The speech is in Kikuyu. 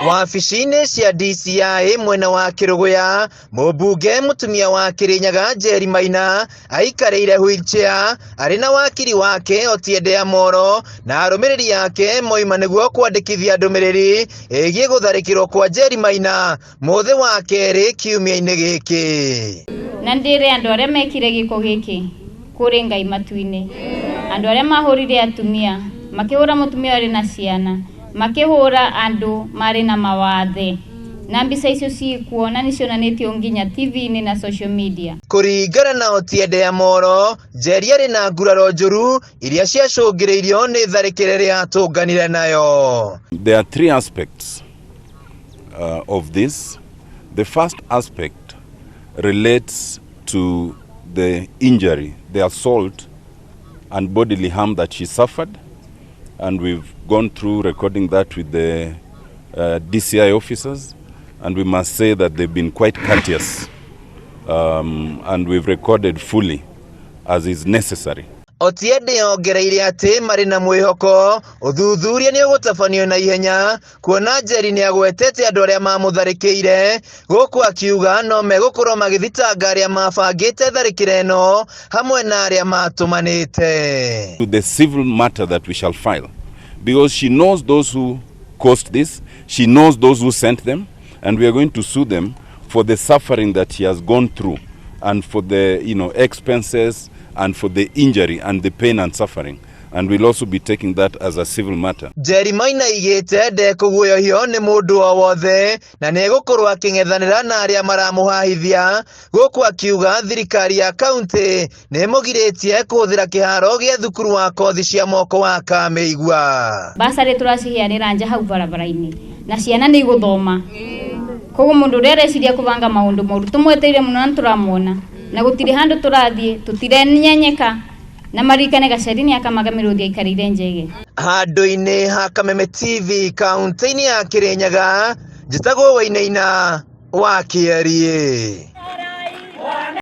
Wabici-inĩ cia DCI mwena wa Kĩrũgũya, mũmbunge mũtumia wa Kĩrĩnyaga Njeri Maina aikarĩire wheelchair arĩ na wakiri wake Otiende Amolo na arũmĩrĩri ake moima nĩguo kwandĩkithia ndũmĩrĩri ĩgiĩ gũtharĩkĩrwo kwa Njeri Maina mũthĩ wa kerĩ kiumia-inĩ gĩkĩ. Na ndĩre andũ arĩa mekire gĩko gĩkĩ kũrĩ Ngai matu-inĩ, andũ arĩa mahũrire atumia, makĩhũra mũtumia ũrĩ na ciana, makĩhũra andũ marĩ na mawathe, na mbica icio ciĩkuo na nĩcionanĩtio nginya TV-inĩ na social media. Kũringana na Otiende Amolo, Njeri arĩ na nguraro njũru iria ciacũngĩrĩirio nĩ tharĩkĩra ĩrĩa atũnganire nayo. There are three aspects of this. The first aspect relates to the injury, the assault and bodily harm that she suffered, and we've gone through recording that with the DCI officers, and we must say that they've been quite courteous, and we've recorded fully as is necessary. Otiende ongereire atĩ marĩ na mwĩhoko ũthuthuria nĩ ũgũtabanio na ihenya kuona Njeri nĩ agwetete andũ arĩa mamũtharĩkĩire, gũkũ akiuga no megũkorwo magĩthitanga arĩa mabangĩte tharĩkĩra ĩno hamwe na arĩa matũmanĩte. To the civil matter that we shall file, because she knows those who caused this, she knows those who sent them, and we are going to sue them for the suffering that she has gone through and for the expenses and for the injury and the pain and suffering. And we'll also be taking that as a civil matter. Njeri Maina aigĩte ndekũguoyohio nĩ mũndũ o wothe na nĩ egũkorwo akĩng'ethanĩra na arĩa maramũhahithia, gũkũ akiuga thirikari ya kaunti nĩ ĩmũgirĩtie kũhũthĩra kĩharo gĩa thukuru wa kothi cia moko wa Kamĩigua. Basarĩ tũraciheanĩra nja hau barabara-inĩ na ciana nĩ igũthoma, koguo mũndũ ũrĩa areciria kũbanga maũndũ moru tũmweteire mũno na nĩtũramuona na gũtirĩ handũ tũrathiĩ, tũtirenyenyeka na maririkane Gaceri nĩ akamaga mĩrũthi aikarĩire njege. Handũ-inĩ ha Kameme TV kaunti-inĩ ya Kĩrĩnyaga, njĩtagwo Wainaina wa Kĩeriĩ.